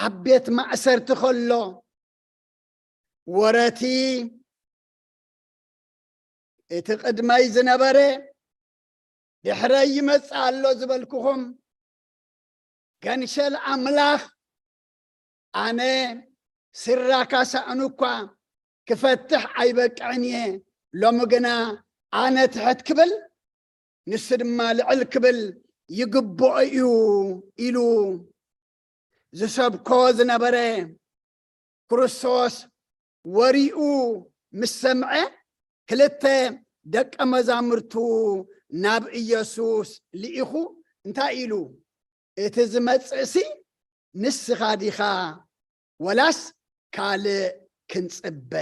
ኣብ ቤት ማእሰርቲ ከሎ፣ ወረቲ እቲ ቅድመይ ዝነበረ ድሕረይ ይመጽእ ኣሎ ዝበልኩኹም፣ ገንሸል ኣምላኽ፣ ኣነ ስራካ ሳእኑ እኳ ክፈትሕ ኣይበቅዕን እየ፣ ሎሚ ግና ኣነ ትሕት ክብል፣ ንሱ ድማ ልዕል ክብል ይግብኦ እዩ ኢሉ ዝሰብኮ ዝነበረ ክርስቶስ ወሪኡ ምስ ሰምዐ፣ ክልተ ደቀ መዛሙርቱ ናብ ኢየሱስ ልኢኹ፣ እንታይ ኢሉ? "እቲ ዝመጽእሲ ንስኻ ዲኻ፣ ወላስ ካልእ ክንጽበ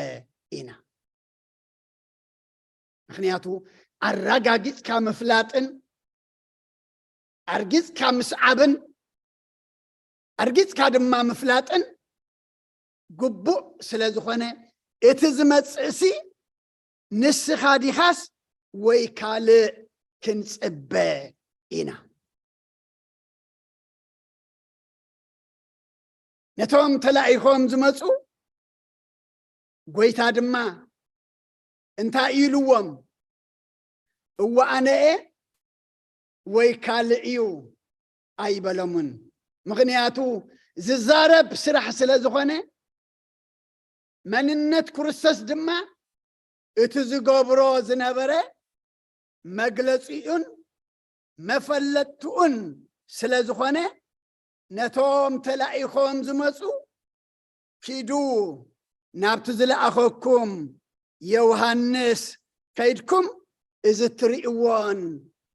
ኢና?" ምኽንያቱ፣ ኣረጋጊጽካ ምፍላጥን ኣርጊጽካ ምስዓብን ኣርጊጽካ ድማ ምፍላጥን ግቡእ ስለ ዝኾነ፣ እቲ ዝመጽእሲ ንስኻ ዲኻስ ወይ ካልእ ክንጽበ ኢና። ነቶም ተላኢኾም ዝመጹ፣ ጎይታ ድማ እንታይ ኢልዎም? "እወ ኣነ እየ" ወይ "ካልእ እዩ" ኣይበሎምን። ምኽንያቱ ዝዛረብ ስራሕ ስለ ዝኾነ፣ መንነት ክርስቶስ ድማ እቲ ዝገብሮ ዝነበረ መግለጺኡን መፈለጥትኡን ስለ ዝኾነ፣ ነቶም ተላኢኾም ዝመጹ፣ "ኪዱ፣ ናብቲ ዝለኣኸኩም ዮሃንስ ከይድኩም፣ እዚ እትርእይዎን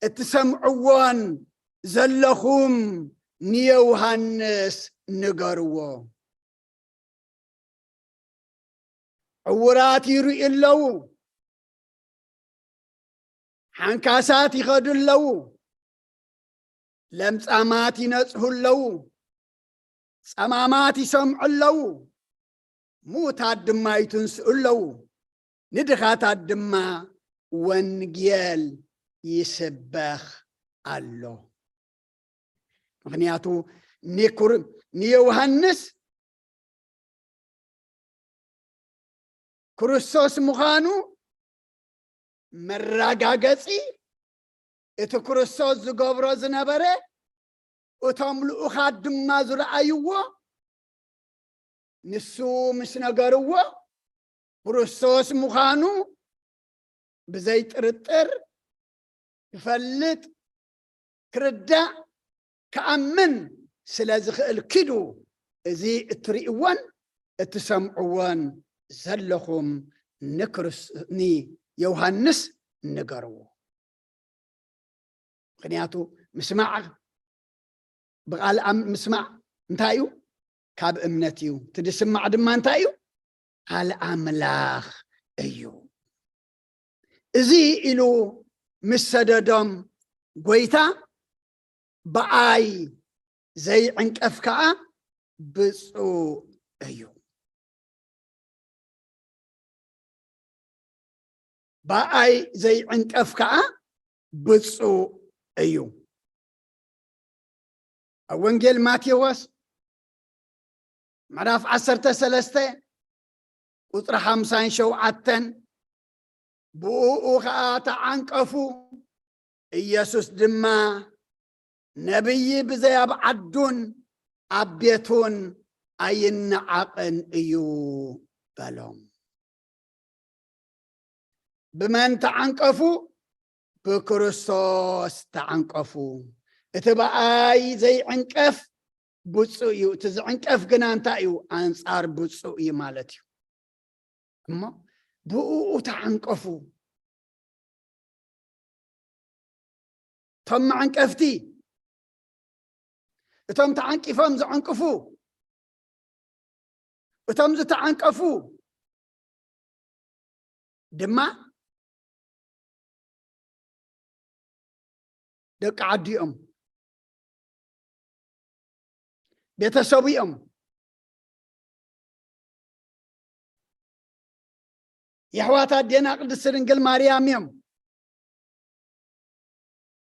እትሰምዕዎን ዘለኹም ንዮሃንስ ንገርዎ። ዕዉራት ይርእዩ ኣለዉ፣ ሓንካሳት ይኸዱ ኣለዉ፣ ለምጻማት ይነጽሁ ኣለዉ፣ ጸማማት ይሰምዑ ኣለዉ፣ ምዉታት ድማ ይትንስኡ ኣለዉ፣ ንድኻታት ድማ ወንጌል ይስበኽ ኣሎ።" ምኽንያቱ ንኩር-፣ ንዮሃንስ ክርስቶስ ምዃኑ መረጋገጺ፣ እቲ ክርስቶስ ዝገብሮ ዝነበረ፣ እቶም ልኡኻት ድማ ዝረኣይዎ፣ ንሱ ምስ ነገርዎ፣ ክርስቶስ ምዃኑ ብዘይ ጥርጥር ክፈልጥ፣ ክርዳእ፣ ክኣምን ስለ ዝኽእል፣ "ኪዱ፣ እዚ እትርእይዎን እትሰምዕዎን ዘለኹም ንክርስ-፣ ንዮሃንስ ንገርዎ።" ምኽንያቱ ምስማዕ፣ ብቓል ኣም-፣ ምስማዕ እንታይ እዩ? ካብ እምነት እዩ። እቲ ዝስማዕ ድማ እንታይ እዩ? ቃል ኣምላኽ እዩ። እዚ ኢሉ ምስ ሰደዶም፣ ጎይታ፣ "ብኣይ ዘይዕንቀፍ ከኣ ብፁእ እዩ። ብኣይ ዘይዕንቀፍ ከኣ ብፁእ እዩ።" ኣብ ወንጌል ማቴዎስ ምዕራፍ ዓሰርተ ሰለስተ ቁጽሪ ሓምሳን ሸውዓተን፣ "ብእኡ ኸኣ ተዓንቀፉ፣ ኢየሱስ ድማ፣ ነቢይ ብዘይ ኣብ ዓዱን ኣብ ቤቱን ኣይነዓቕን እዩ" በሎም። ብመን ተዓንቀፉ? ብክርስቶስ ተዓንቀፉ። እቲ ብኣይ ዘይዕንቀፍ ብፁእ እዩ፣ እቲ ዝዕንቀፍ ግና እንታይ እዩ? ኣንጻር ብፁእ እዩ ማለት እዩ። እሞ ብእኡ ተዓንቀፉ። እቶም መዐንቀፍቲ፣ እቶም ተዓንቂፎም ዝዕንቅፉ፣ እቶም ዝተዓንቀፉ ድማ ደቂ ዓዱ እዮም፣ ቤተሰቡ እዮም፣ የሕዋት ኣዴና ቅድስቲ ድንግል ማርያም እዮም።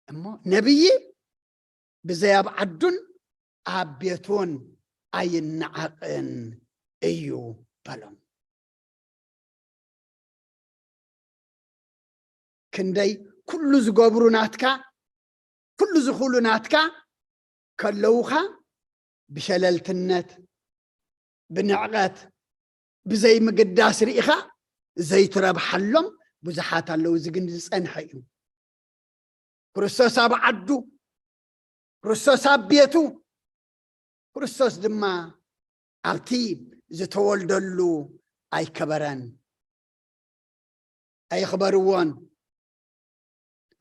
እሞ ነቢይ ብዘይ ኣብ ዓዱን ኣብ ቤቱን ኣይነዓቕን እዩ በሎም። ክንደይ ኩሉ ዝገብሩ ናትካ፣ ኩሉ ዝኽሉ ናትካ ከለውኻ ብሸለልትነት፣ ብንዕቐት፣ ብዘይምግዳስ ርኢኻ ዘይትረብሓሎም ብዙሓት ኣለዉ። እዚ ግን ዝጸንሐ እዩ። ክርስቶስ ኣብ ዓዱ፣ ክርስቶስ ኣብ ቤቱ፣ ክርስቶስ ድማ ኣብቲ ዝተወልደሉ ኣይከበረን። ኣየኽበርዎን።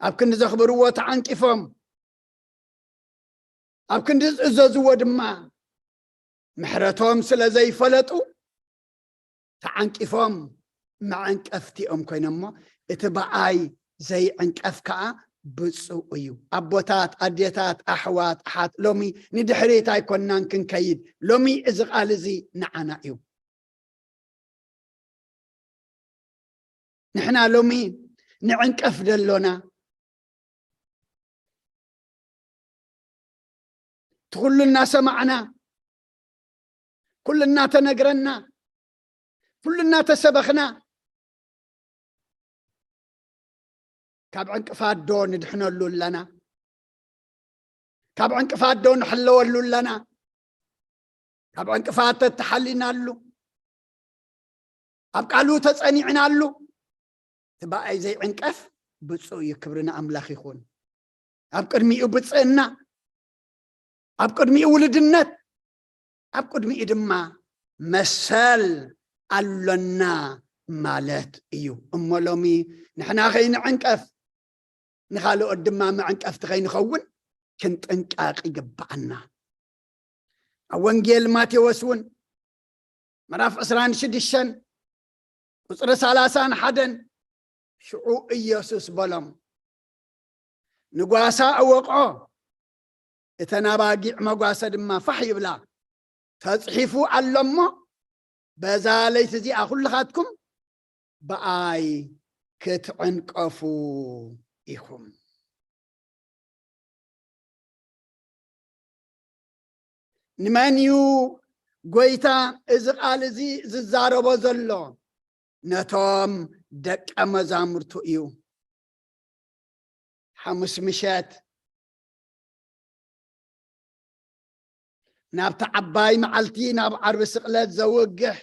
ኣብ ክንዲ ዘኽብርዎ ተዓንቂፎም፣ ኣብ ክንዲ ዝእዘዝዎ ድማ ምሕረቶም ስለ ዘይፈለጡ ተዓንቂፎም መዐንቀፍቲ እዮም ኮይኖም እሞ፣ እቲ ብኣይ ዘይዕንቀፍ ከኣ ብፁዕ እዩ። ኣቦታት፣ ኣዴታት፣ ኣሕዋት፣ ኣሓት፣ ሎሚ ንድሕሪት ኣይኮንናን ክንከይድ። ሎሚ እዚ ቃል እዚ ንዓና እዩ። ንሕና ሎሚ ንዕንቀፍ ደሎና፣ እቲ ኩሉ እናሰማዕና፣ ኩሉ እናተነግረና፣ ኩሉ እናተሰበኽና፣ ካብ ዕንቅፋት ዶ ንድሕነሉ ኣለና? ካብ ዕንቅፋት ዶ ንሕለወሉ ኣለና? ካብ ዕንቅፋት ተተሓሊናሉ፣ ኣብ ቃሉ ተጸኒዕናሉ፣ እቲ ብኣይ ዘይዕንቀፍ ብፁዕ እዩ። ክብሪ ንኣምላኽ ይኹን። ኣብ ቅድሚኡ ብጽእና፣ ኣብ ቅድሚኡ ውልድነት፣ ኣብ ቅድሚኡ ድማ መሰል ኣሎና ማለት እዩ። እሞ ሎሚ ንሕና ከይንዕንቀፍ፣ ንኻልኦት ድማ መዕንቀፍቲ ከይንኸውን ክንጥንቀቕ ይግብኣና። ኣብ ወንጌል ማቴዎስ እውን ምዕራፍ ዕስራን ሽዱሽተን ቁጽሪ ሰላሳን ሓደን፣ ሽዑ ኢየሱስ በሎም፣ "ንጓሳ እወቕዖ፣ እተን ኣባጊዕ መጓሰ ድማ ፋሕ ይብላ። ተጽሒፉ ኣሎ እሞ፣ በዛ ለይቲ እዚኣ ኩልኻትኩም ብኣይ ክትዕንቀፉ ኢኹም።" ንመን እዩ ጐይታ እዚ ቃል እዚ ዝዛረቦ ዘሎ? ነቶም ደቀ መዛሙርቱ እዩ። ሓሙስ ምሸት ናብታ ዓባይ መዓልቲ፣ ናብ ዓርቢ ስቕለት ዘውግሕ፣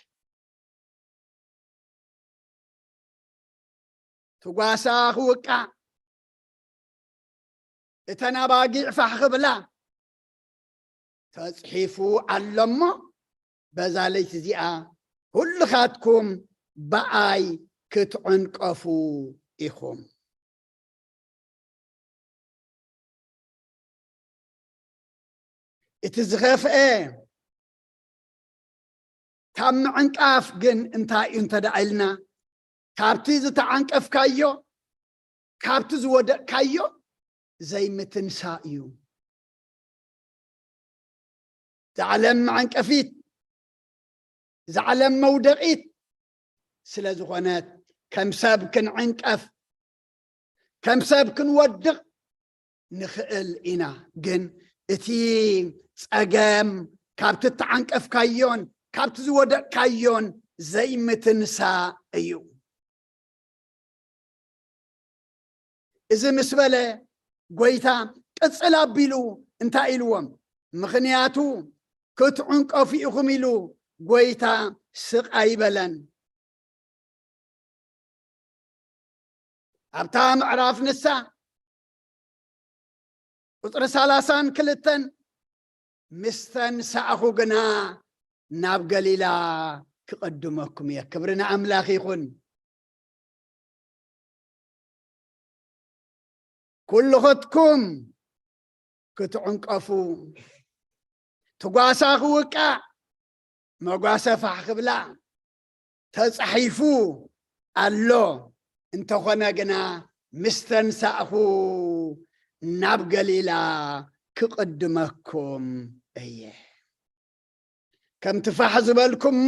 እቲ ጓሳ ክውቃዕ፣ እተን ኣባጊዕ ፋሕ ክብላ ተጽሒፉ ኣሎ እሞ፣ በዛ ለይቲ እዚኣ ኩልኻትኩም ብኣይ ክትዕንቀፉ ኢኹም። እቲ ዝኸፍአ ካብ ምዕንቃፍ ግን እንታይ እዩ እንተ ደኣ ኢልና፣ ካብቲ ዝተዓንቀፍካዮ፣ ካብቲ ዝወደቕካዮ ዘይምትንሳእ እዩ። እዛ ዓለም መዐንቀፊት፣ እዛ ዓለም መውደቒት ስለ ዝኾነት፣ ከም ሰብ ክንዕንቀፍ፣ ከም ሰብ ክንወድቕ ንኽእል ኢና። ግን እቲ ጸገም ካብቲ እተዓንቀፍካዮን ካብቲ ዝወደቕካዮን ዘይምትንሳእ እዩ። እዚ ምስ በለ፣ ጐይታ ቅጽል ኣቢሉ እንታይ ኢልዎም? "ምኽንያቱ ክትዕንቀፉ ኢኹም" ኢሉ ጐይታ ስቕ ኣይበለን። ኣብታ ምዕራፍ ንሳ ቁጽሪ ሰላሳን ክልተን፣ "ምስ ተንሳእኹ ግና ናብ ገሊላ ክቕድመኩም እየ።" ክብሪ ንኣምላኽ ይኹን። ኩልኹትኩም ክትዕንቀፉ፣ እቲ ጓሳ ክውቃዕ፣ መጓሰ ፋሕ ክብላ ተጻሒፉ ኣሎ። እንተኾነ ግና፣ ምስ ተንሳእኹ ናብ ገሊላ ክቕድመኩም እየ። ከምቲ ፋሕ ዝበልኩሞ፣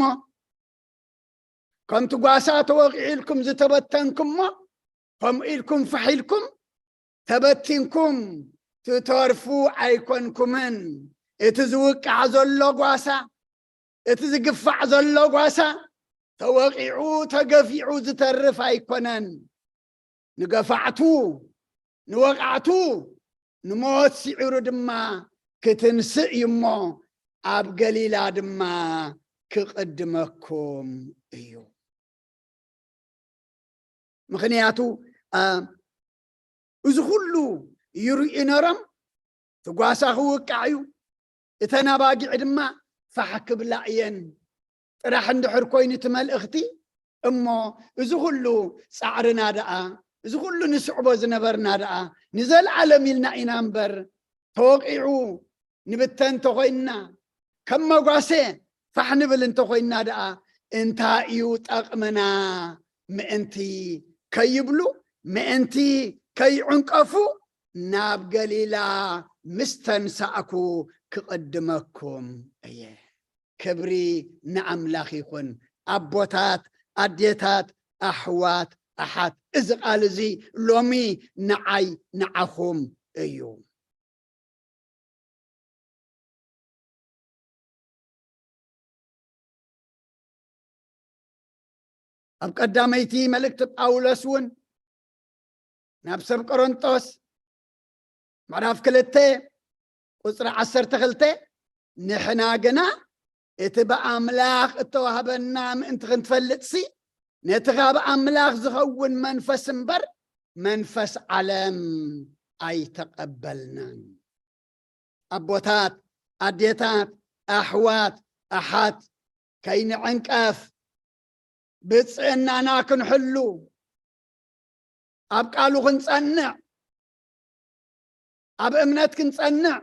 ከምቲ ጓሳ ተወቒዑ ኢልኩም ዝተበተንኩሞ፣ ከምኡ ኢልኩም ፋሕ ኢልኩም ተበቲንኩም ትተርፉ ኣይኮንኩምን። እቲ ዝውቃዕ ዘሎ ጓሳ፣ እቲ ዝግፋዕ ዘሎ ጓሳ ተወቂዑ ተገፊዑ ዝተርፍ ኣይኮነን። ንገፋዕቱ፣ ንወቃዕቱ፣ ንሞት ስዒሩ ድማ ክትንስእ እዩ እሞ፣ ኣብ ገሊላ ድማ ክቕድመኩም እዩ። ምኽንያቱ፣ አ፣ እዚ ኩሉ ይርእዩ ነሮም፣ እቲ ጓሳ ክውቃዕ እዩ፣ እተን ኣባጊዕ ድማ ፋሕ ክብላ እየን ጥራሕ እንድሕር ኮይኑ እቲ መልእኽቲ፣ እሞ እዚ ኩሉ ጻዕርና ደኣ፣ እዚ ኩሉ ንስዕቦ ዝነበርና ደኣ፣ ንዘለኣለም ኢልና ኢና እምበር፣ ተወቂዑ ንብተን እንተኾይንና፣ ከም መጓሰ ፋሕ ንብል እንተኾይንና ደኣ፣ እንታይ እዩ ጠቕምና? ምእንቲ ከይብሉ፣ ምእንቲ ከይዕንቀፉ፣ ናብ ገሊላ ምስ ተንሳእኩ ክቕድመኩም እየ። ክብሪ ንኣምላኽ ይኹን። ኣቦታት፣ ኣዴታት፣ ኣሕዋት፣ ኣሓት፣ እዚ ቃል እዚ ሎሚ ንዓይ ንዓኹም እዩ። ኣብ ቀዳመይቲ መልእክቲ ጳውሎስ እውን ናብ ሰብ ቆሮንጦስ ምዕራፍ ክልተ ቁጽሪ ዓሰርተ ክልተ፣ ንሕና ግና እቲ ብኣምላኽ እተዋህበና ምእንቲ ክንፈልጥሲ፣ ነቲ ካብ ኣምላኽ ዝኸውን መንፈስ እምበር፣ መንፈስ ዓለም ኣይተቐበልናን። ኣቦታት፣ ኣዴታት፣ ኣሕዋት፣ ኣሓት፣ ከይንዕንቀፍ፣ ብጽዕናና ክንሕሉ፣ ኣብ ቃሉ ክንጸንዕ፣ ኣብ እምነት ክንጸንዕ፣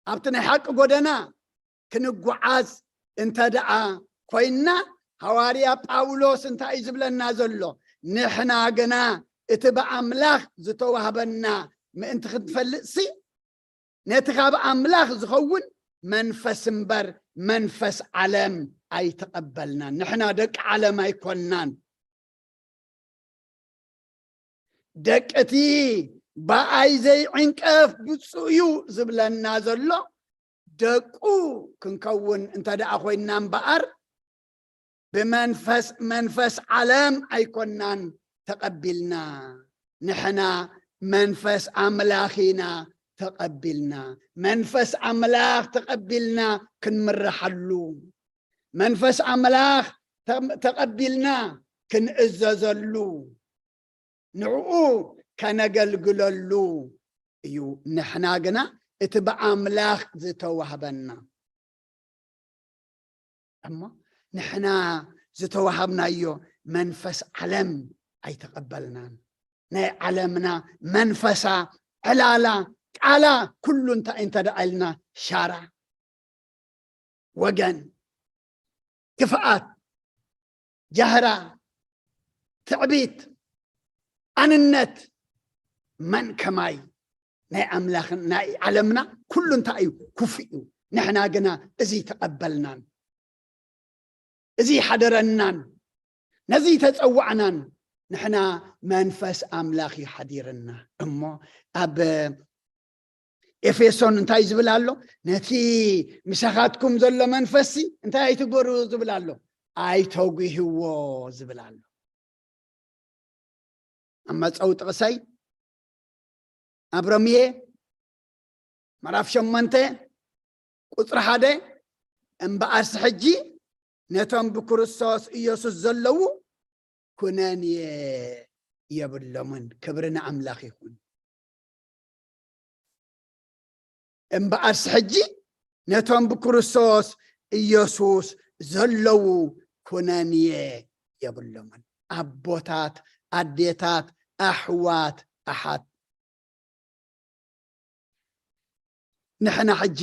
ኣብቲ ናይ ሓቂ ጎደና ክንጓዓዝ እንተ ደኣ ኮይንና፣ ሃዋርያ ጳውሎስ እንታይ እዩ ዝብለና ዘሎ? ንሕና ግና እቲ ብኣምላኽ ዝተዋህበና ምእንቲ ክንፈልጥሲ፣ ነቲ ካብ ኣምላኽ ዝኸውን መንፈስ እምበር፣ መንፈስ ዓለም ኣይተቐበልናን። ንሕና ደቂ ዓለም ኣይኮንናን። ደቂ እቲ ብኣይ ዘይዕንቀፍ ብፁዕ እዩ ዝብለና ዘሎ፣ ደቁ ክንከውን እንተ ደኣ ኮይንና እምበኣር፣ ብመንፈስ፣ መንፈስ ዓለም ኣይኮንናን ተቐቢልና። ንሕና መንፈስ ኣምላኽ ኢና ተቐቢልና። መንፈስ ኣምላኽ ተቐቢልና ክንምርሓሉ፣ መንፈስ ኣምላኽ ተ-፣ ተቐቢልና ክንእዘዘሉ፣ ንዕኡ ከነገልግለሉ እዩ። ንሕና ግና እቲ ብኣምላኽ ዝተዋህበና እሞ፣ ንሕና ዝተዋሃብናዮ መንፈስ ዓለም ኣይተቐበልናን። ናይ ዓለምና መንፈሳ፣ ዕላላ፣ ቃላ፣ ኩሉ እንታይ እንተ ደኣ ኢልና፣ ሻራ፣ ወገን፣ ክፍኣት፣ ጃህራ፣ ትዕቢት፣ ኣንነት፣ መን ከማይ፣ ናይ ኣምላኽን ናይ ዓለምና ኩሉ እንታይ እዩ? ክፉእ እዩ። ንሕና ግና እዚ ተቐበልናን፣ እዚ ሓደረናን፣ ነዚ ተጸዋዕናን። ንሕና መንፈስ ኣምላኽ እዩ ሓዲርና። እሞ ኣብ ኤፌሶን እንታይ ዝብል ኣሎ? ነቲ ምሳኻትኩም ዘሎ መንፈስሲ እንታይ ኣይትግበሩ ዝብል ኣሎ? ኣይተጒህዎ ዝብል ኣሎ። ኣብ መጸው ጥቕሰይ ኣብ ሮምየ ምዕራፍ ሸሞንተ ቁጽሪ ሓደ፣ እምበኣርሲ ሕጂ ነቶም ብክርስቶስ ኢየሱስ ዘለዉ ኩነንየ የብሎምን። ክብሪ ንኣምላኽ ይኹን። እምበኣርሲ ሕጂ ነቶም ብክርስቶስ ኢየሱስ ዘለዉ ኩነንየ የብሎምን። ኣቦታት፣ ኣዴታት፣ ኣሕዋት፣ ኣሓት፣ ንሕና ሕጂ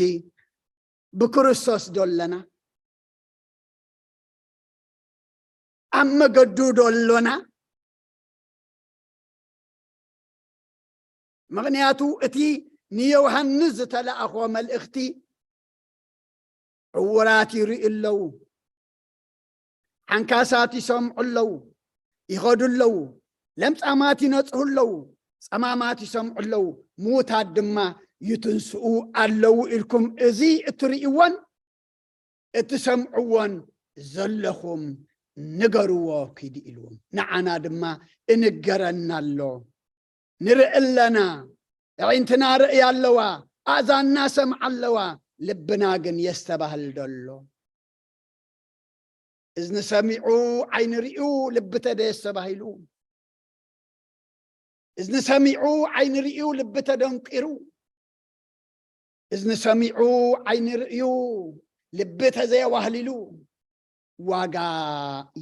ብክርስቶስ ዶ ኣለና? ኣብ መገዱ ዶ ኣሎና? ምኽንያቱ እቲ ንዮሃንስ ዝተላእኾ መልእኽቲ፣ ዕዉራት ይርእዩ ኣለዉ፣ ዓንካሳት ይሰምዑ ኣለዉ፣ ይኸዱ ኣለዉ፣ ለምጻማት ይነጽሁ ኣለዉ፣ ጸማማት ይሰምዑ ኣለዉ፣ ምዉታት ድማ ይትንስኡ ኣለዉ ኢልኩም እዚ እትርእይዎን እትሰምዕዎን ዘለኹም ንገርዎ ኪዱ ኢልዎም። ንዓና ድማ እንገረና ኣሎ። ንርኢ ኣለና፣ ኣዒንትና ርእያ ኣለዋ፣ ኣእዛንና ሰምዓ ኣለዋ፣ ልብና ግን የስተባህል ደሎ። እዝኒ ሰሚዑ ዓይኒ ርእዩ ልቢ ተደየስ ተባሂሉ። እዝኒ ሰሚዑ ዓይኒ ርእዩ ልቢ ተደንቂሩ። እዝኒ ሰሚዑ ዓይኒ ርእዩ ልቢ ተዘየዋህሊሉ ዋጋ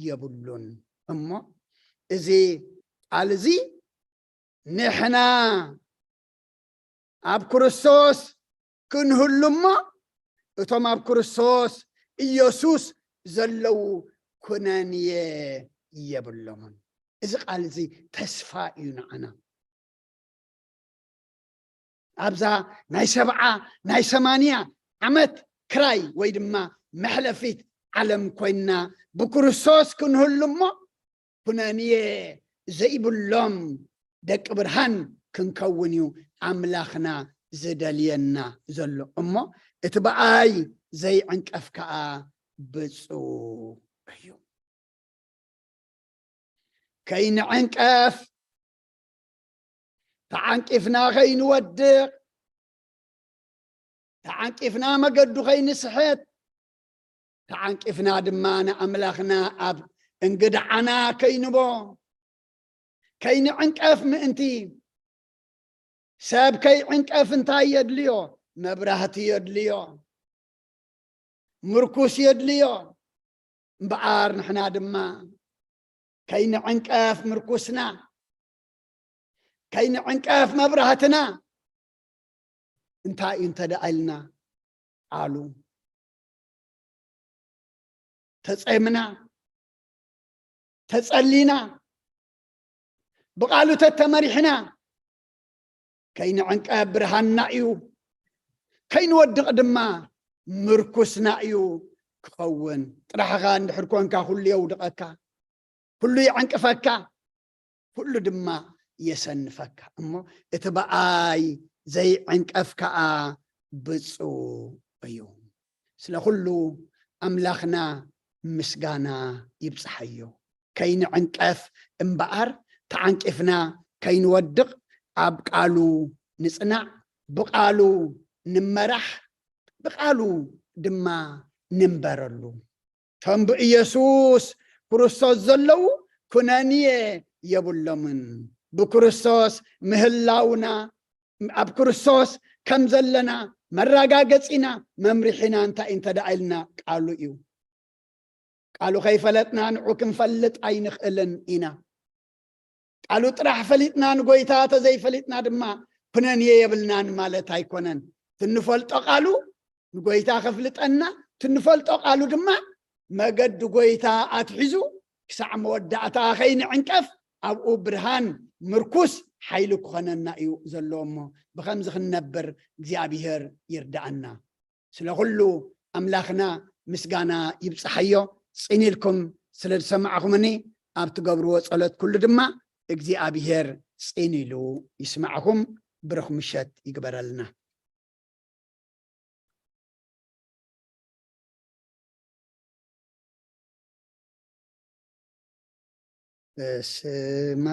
የብሉን። እሞ እዚ ቃል እዚ ንሕና ኣብ ክርስቶስ ክንህሉ እሞ እቶም ኣብ ክርስቶስ ኢየሱስ ዘለዉ ኩነንየ የብሎምን። እዚ ቃል እዚ ተስፋ እዩ ንዓና። ኣብዛ ናይ ሰብዓ ናይ ሰማንያ ዓመት ክራይ ወይ ድማ መሕለፊት ዓለም ኮይንና ብክርስቶስ ክንህሉ እሞ ኩነንየ ዘይብሎም ደቂ ብርሃን ክንከውን እዩ ኣምላኽና ዝደልየና ዘሎ። እሞ እቲ ብኣይ ዘይዕንቀፍ ከኣ ብፁዕ እዩ። ከይንዕንቀፍ፣ ተዓንቂፍና ከይንወድቕ፣ ተዓንቂፍና መገዱ ከይንስሕት፣ ተዓንቂፍና ድማ ንኣምላኽና ኣብ እንግድዓና ከይንቦ፣ ከይንዕንቀፍ ምእንቲ። ሰብ ከይዕንቀፍ እንታይ የድልዮ? መብራህቲ የድልዮ፣ ምርኩስ የድልዮ። እምበኣር ንሕና ድማ ከይንዕንቀፍ ምርኩስና፣ ከይንዕንቀፍ መብራህትና እንታይ እዩ እንተ ደኣ ኢልና፣ ቃሉ ተጸምና፣ ተጸሊና፣ ብቓሉ ተተመሪሕና፣ ከይንዕንቀፍ ብርሃንና እዩ፣ ከይንወድቕ ድማ ምርኩስና እዩ ክኸውን። ጥራሕኻ እንድሕር ኮንካ፣ ኩሉ የውድቐካ፣ ኩሉ የዕንቅፈካ፣ ኩሉ ድማ የሰንፈካ። እሞ እቲ ብኣይ ዘይዕንቀፍ ከኣ ብፁዕ እዩ። ስለ ኩሉ ኣምላኽና ምስጋና ይብጽሓዮ። ከይንዕንቀፍ እምበኣር፣ ተዓንቂፍና ከይንወድቕ፣ ኣብ ቃሉ ንጽናዕ፣ ብቃሉ ንመራሕ፣ ብቃሉ ድማ ንንበረሉ። እቶም ብኢየሱስ ክርስቶስ ዘለዉ ኩነንየ የብሎምን። ብክርስቶስ ምህላውና፣ ኣብ ክርስቶስ ከም ዘለና መረጋገጺና፣ መምርሒና እንታይ እንተ ደኣ ኢልና፣ ቃሉ እዩ። ቃሉ ከይፈለጥና ንዑ ክንፈልጥ ኣይንኽእልን ኢና። ቃሉ ጥራሕ ፈሊጥና ንጎይታ ተዘይፈሊጥና ድማ ኩነንየ የብልናን ማለት ኣይኮነን። ትንፈልጦ ቃሉ ንጎይታ ከፍልጠና፣ ትንፈልጦ ቃሉ ድማ መገዲ ጎይታ ኣትሒዙ ክሳዕ መወዳእታ ከይንዕንቀፍ ኣብኡ ብርሃን ምርኩስ ሓይሊ ክኾነና እዩ ዘለዎ። እሞ ብኸምዚ ክንነብር እግዚኣብሔር ይርዳኣና። ስለ ኩሉ ኣምላኽና ምስጋና ይብጽሓዮ። ጽን ኢልኩም ስለ ዝሰማዕኹምኒ፣ ኣብ ትገብርዎ ጸሎት ኩሉ ድማ እግዚኣብሔር ጽን ኢሉ ይስማዕኹም። ብሩኽ ምሸት ይግበረልና። በስመ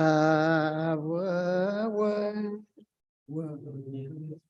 አብ ወወልድ ወመንፈስ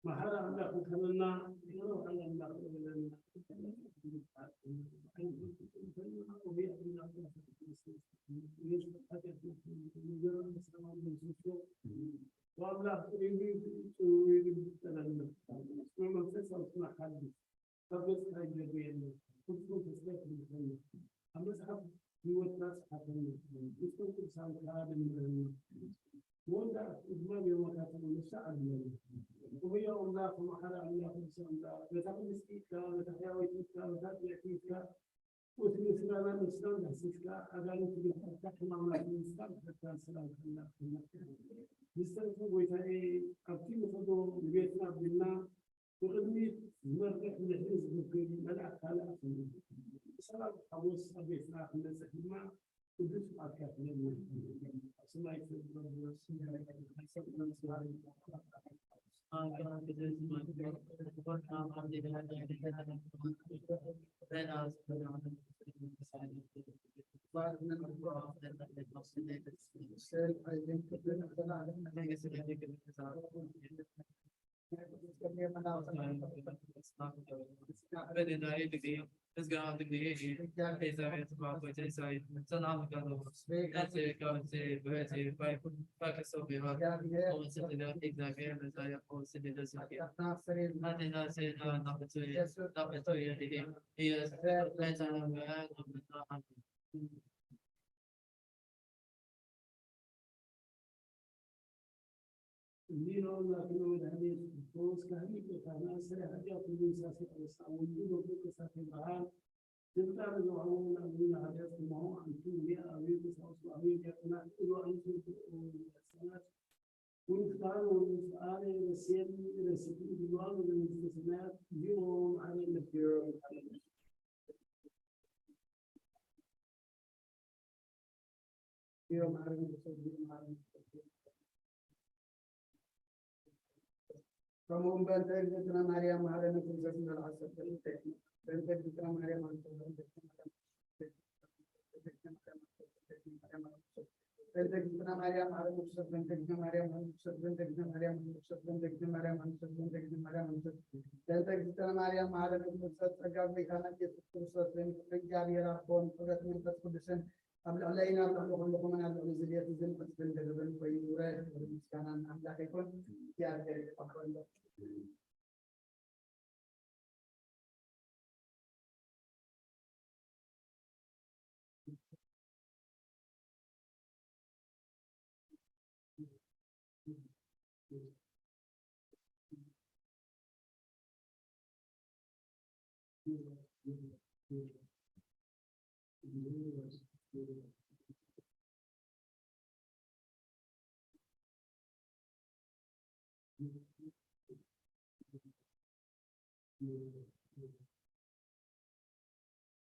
መሓሪ ኣምላኽ ምኸነና፣ ይቕረ በሓሊ ኣምላኽ ይበለና። ኣምላኽ ጥሪቱ ጽውዒቱ ይጠለልና። መንፈስ ኣውስና ሓድሽ ካብ ገጽካ ይደርበየና። ፍጹም ተስፋ ይትንፈና። ኣብ መጽሓፍ ህይወትና ጽሓፈና። ምስቶም ቅዱሳን ከኣ ደምረና። መወዳእታ ድማ ብየማንካ ተቐመጥካ ዓድለና። እሆዮ ኣምላኽ፣ መሓሪ ኣምላኽ፣ ቅዱስ ኣምላኽ፣ በታ ቅድስቲ ኢድካ፣ በታ ሕያወይቲ ኢድካ፣ በታ ጽንዕቲ ኢድካ፣ እቲ ምስጋና ነፍስና ዳህሲስካ፣ ኣጋንንቲ ገዛእካ፣ ሕማምና ፈዊስካ፣ ምሕረትካን ሰላምካን ላእከልና። ብዝተረፈ ጎይታዬ፣ ኣብቲ ንኸዶ ንቤትና ኣቢልና፣ ብቕድሚት ዝመርሕ ንድሕሪት ዝብግን መልኣክ ካልእ ኣኽሊ። ብሰላም ሓጎስ ኣብ ቤትና ክንበጽሕ ድማ ቅዱስ ፍቓድካ ይኹን። ኣብ ሰማይ ትነብር፣ እንዲኖም ናቱ መድኃኒት ክርስቶስ ካህን ሊቀ ካህናት ስለ ኃጢአት ሁሉ ሳሴ አበሳ ወልዱ በኩር ከሳቴ ብርሃን ስልጣን ዘውሃቦ ናብና ኃጢአት ከማሁ አንቱ እንዲያ አብዩ ተሳውሱ አብዩ ዲያቆናት እሉ አንቱ ዲያቆናት ወንፍታን ወንፍታን ረሴን ረሲቲ ድሏን ወመንግስተ ሰማያት ዲዮ መዓለ ነቢዮ ከምኡውን በእንተ እግዝእትነ ማርያም መሐረነ ክርስቶስ እንበል ዓሰርተ ክልተ። በእንተ እግዝእትነ ማርያም በእንተ እግዝእትነ ማርያም በእንተ እግዝእትነ ማርያም መሐረነ ክርስቶስ በእንተ እግዝእትነ ማርያም መሐረነ ክርስቶስ በእንተ እግዝእትነ ማርያም መሐረነ ክርስቶስ በእንተ እግዝእትነ ማርያም መሐረነ ክርስቶስ በእንተ እግዝእትነ ማርያም መሐረነ ክርስቶስ በእንተ እግዝእትነ ማርያም መሐረነ ክርስቶስ ጸጋ ጎይታና ኢየሱስ ክርስቶስ በእንተ እግዚአብሔር አብ ፍቅር መንፈስ ቅዱስን ኣብ ልዕለይን ኣብ ልዕሊ ኩልኹምን ኣብ ልዕሊ እዚ ቤት እዝን ዕጽፍን ድርብን ኮይኑ ይውረድ። ክብርን ምስጋናን ንኣምላኽ ይኹን። እግዚኣብሔር ይቀበሎ።